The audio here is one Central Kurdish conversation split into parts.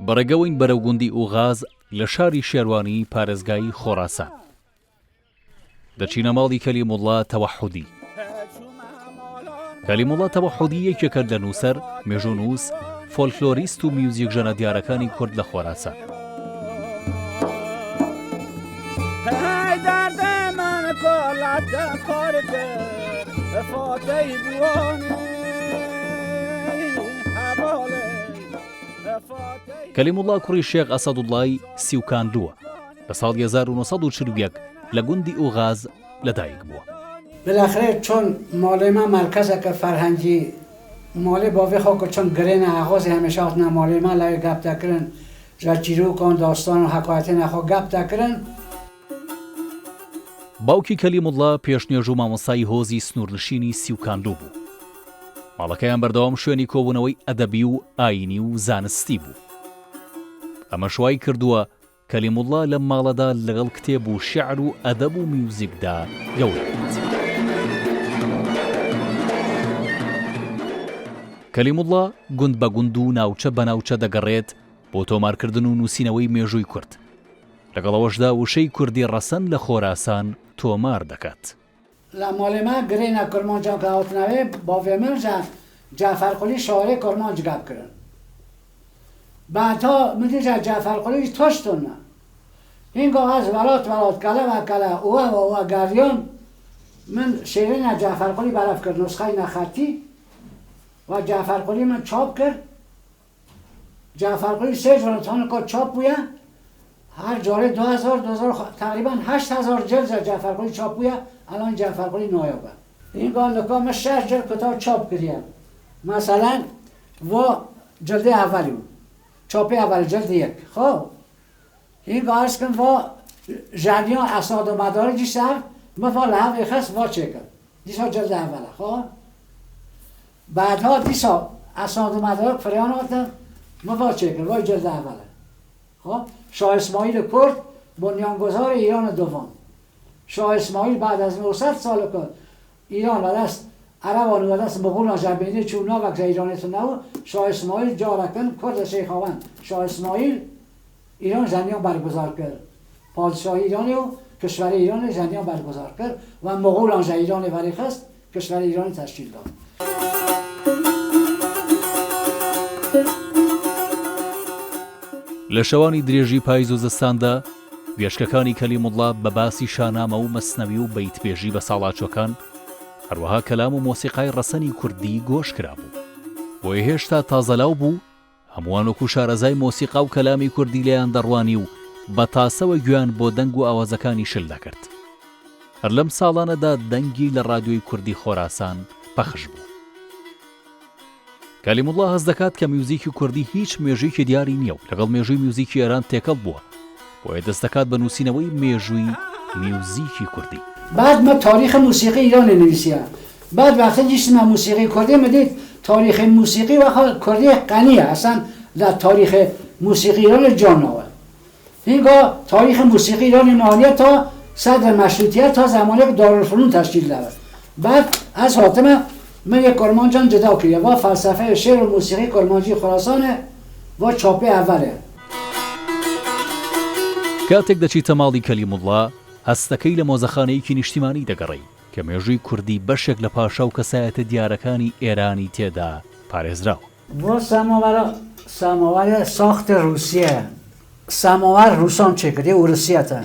بەڕێگەوەین بەرەو گوندی ئوغاز لە شاری شێروانی پارێزگای خۆراسان. دەچینە ماڵی کەلیموڵڵا تەوەحودی. کەلیموڵڵا تەوەحودی یەکێکە لە نووسەر، مێژوونووس، فۆلکلۆریست و میوزیکژەنە دیارەکانی کورد لە خۆراسان. کەلیموڵڵا کوڕی شێخ ئەسەدوڵڵای سیوکاندووە، لە ساڵی 1941 لە گوندی ئوغاز لەدایک بووە. بالاخره چون ماڵێ مە مەرکەزەکە فەرهەنگی ماڵێ باڤێ خۆ کە چون گرێنە ئەغازێ هەمێشە هاتنە ماڵێ مە لەوێ گەپ دەکرن ژە چیرۆکان داستان و حەکایەتێن ئەخۆ گەپ دەکرن. باوکی کەلیموڵڵا پێشنوێژ و مامۆستای هۆزی سنوورنشینی سیوکاندوو بوو. ماڵەکەیان بەردەوام شوێنی کۆبوونەوەی ئەدەبی و ئایینی و زانستی بوو. ئەمەش وای کردووە کەلیموڵڵا لەم ماڵەدا لەگەڵ کتێب و شیعر و ئەدەب و میوزیکدا گەورە بێت. کەلیموڵڵا گوند بە گوند و ناوچە بە ناوچە دەگەڕێت بۆ تۆمارکردن و نووسینەوەی مێژووی کورد. لەگەڵ ئەوەشدا وشەی کوردی ڕەسەن لە خۆراسان تۆمار دەکات. لە ماڵێ مە گرێنە کرمانجان کە هاتنەوێ باڤێ من ژە جەعفەرقولی شاعرێ کرمانج گەپ کرن. بەعدها من دی ژە جەعفەرقولیش تۆشتۆنە. هینگا ئەز وەلات وەلات کەلە وە کەلە ئوە وە ئوە گەریام من شێرێنە جەعفەرقولی بەرەف کرد نوسخەی نەخەتی وە جەعفەرقولی من چاپ کرد. جەعفەرقولی سێ جار تانکا چاپ بوویە هەر جارێ 2000 2000 تقریبا 8000 جلد جەعفەرقولی چاپ بوویە الان جەعفەرقولی نایابە. اینگا نکا من شش جلد کتاب چاپ کریە مثلا وا جلد اولی بود چاپ اول جلد یک خب اینگا عرض کن وا ژنیا اسناد و مدارجی سر ما وا لحو خست وا چه کرد دیسا جلد اوله خب بعدها دیسا اسناد و مدارک فریان هاتن ما وا چه کرد وای جلد اوله خب شاه اسماعیل کرد بنیانگذار ایران دوم شاه اسماعیل بعد از 900 سال که ایران و دست عربان و دست مغول آجربینی چون وقت ایرانیتون نبود شاه اسماعیل جارکن کرد شیخاوند شاه اسماعیل ایران زنیان برگزار کرد پادشاه ایرانی و کشور ایران زنیان برگزار کرد و مغول آنجا ایران وری خست کشور ایران تشکیل داد. لە شەوانی درێژی پایز و زستاندا، گوێچکەکانی کەلیموڵڵا بە باسی شانامە و مەسنەوی و بەیتبێژی بەساڵاچووەکان، هەروەها کەلام و مۆسیقای ڕەسەنی کوردی گۆش کرابوو. بۆیە هێشتا تازەلاو بوو، هەمووان وەکوو شارەزای مۆسیقا و کەلامی کوردی لێیان دەڕوانی و بە تاسەوە گوێیان بۆ دەنگ و ئاوازەکانی شل دەکرد. هەر لەم ساڵانەدا دەنگی لە ڕادیۆی کوردی خۆراسان پەخش بوو. کەلیموڵڵا هەست دەکات کە میوزیکی کوردی هیچ مێژوویەکی دیاری نییە و لەگەڵ مێژووی میوزیکی ئێران تێکەڵ بووە، بۆیە دەست دەکات بە نووسینەوەی مێژووی میوزیکی کوردی. بعد مە تاریخ موسیقی ایران نویسیە بعد وقتی دیشتم موسیقی کردی مە دید تاریخ موسیقی وقت کردی غنیه اصلا لە تاریخ موسیقی ایران جا ناوە هینگا تاریخ موسیقی ایران مالیه تا صدر مشروطیت تا زمانی که دارالفنون تشکیل داد بعد از حاتم من یک کرمانجان جدا کریه و فلسفه شعر و موسیقی کرمانجی خراسانه و چاپی اوله. کاتێک دەچیتە ماڵی کەلیموڵڵا، هەستەکەی لە مۆزەخانەیەکی نیشتیمانی دەگەڕێی کە مێژووی کوردی بەشێک لە پاشا و کەسایەتە دیارەکانی ئێرانی تێدا پارێزراوە. وا سەماوەرە سەماوەر ساخت ڕووسیە سەماوەر ڕووسان چێ کردێ ئورسیەتە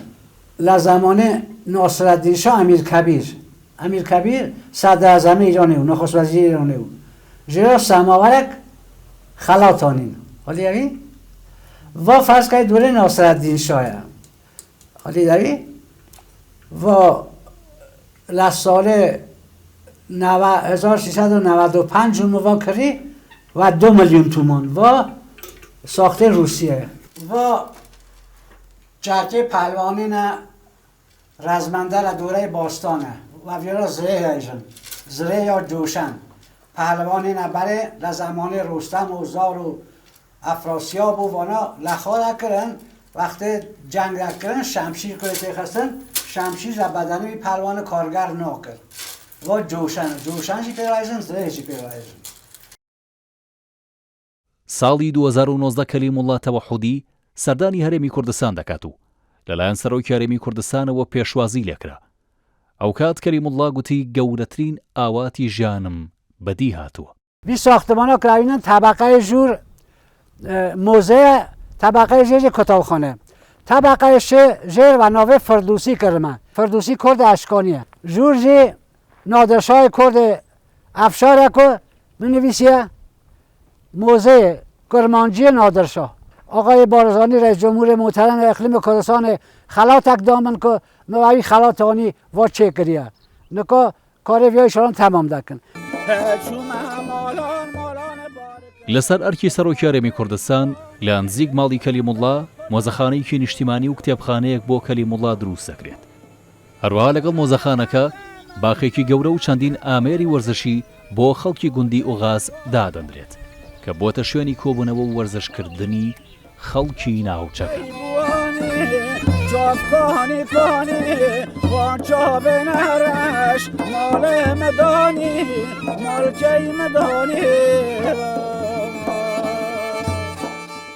لە زەمانێ ناسرەدین شا ئەمیر کەبیر ئەمیر کەبیر سەدرئەعزەمی ئیرانێ و نخست وەزیر ئیرانێ و ژێرا سەماوەرەک خەڵات ئانین حالی دەری وا فەرز کەی دورێ ناسرەدین شایە حالی دەری وا لە ساڵێ 1395 موا کڕی و دو میلیون تومان وا ساخته روسیه وا چرکه پهلوانی نه رزمنده لە دورەی باستانە و ویرا زرێ هەیژن زرێ یا جوشەن پهلوانی نە بەرێ لە زەمانی ڕوستەم و زار و ئەفراسیاب و وانا لە خوا دەکردن وەختێ جەنگ دەکردن شەمشیر کوێ تێخستن شەمشیر لە بەدەنوی پهلوان کارگەر ناکرد. وا جۆشەن، جۆشەنژی پێ ڕایژن، زرێژی پێ ڕایژن. ساڵی 2019 کەلیموڵڵا تەوەحودی سەردانی هەرێمی کوردستان دەکات و لەلایەن سەرۆکی هەرێمی کوردستانەوە پێشوازی لێکرا. ئەوکات کەلیموڵڵا گوتی گەورەترین ئاواتی ژیانم بەدی هاتووە. بی ساختمانا کراوینن طبقه ژور موزه طبقه ژیر کتابخانه طبقه ژیر و ناوه فردوسی کرمه فردوسی کرد اشکانیه ژور جی نادرشاه کرد افشاره که منویسیه موزه کرمانجی نادرشاه آقای بارزانی رئیس جمهور محترم اقلیم کردستان خلاتک دامن که نوعی خلاتانی وا چه کریه نکا کارێ ڤیای شەڕان تەمام دەکەن. لەسەر ئەرکی سەرۆکی هەرێمی کوردستان، لە نزیک ماڵی کەلیموڵڵا، مۆزەخانەیەکی نیشتیمانی و کتێبخانەیەک بۆ کەلیموڵڵا دروست دەکرێت. هەروەها لەگەڵ مۆزەخانەکە، باخێکی گەورە و چەندین ئامێری وەرزشی بۆ خەڵکی گوندی ئوغاز دادەنرێت، کە بۆتە شوێنی کۆبوونەوە و وەرزشکردنی خەڵکی ناوچەکە.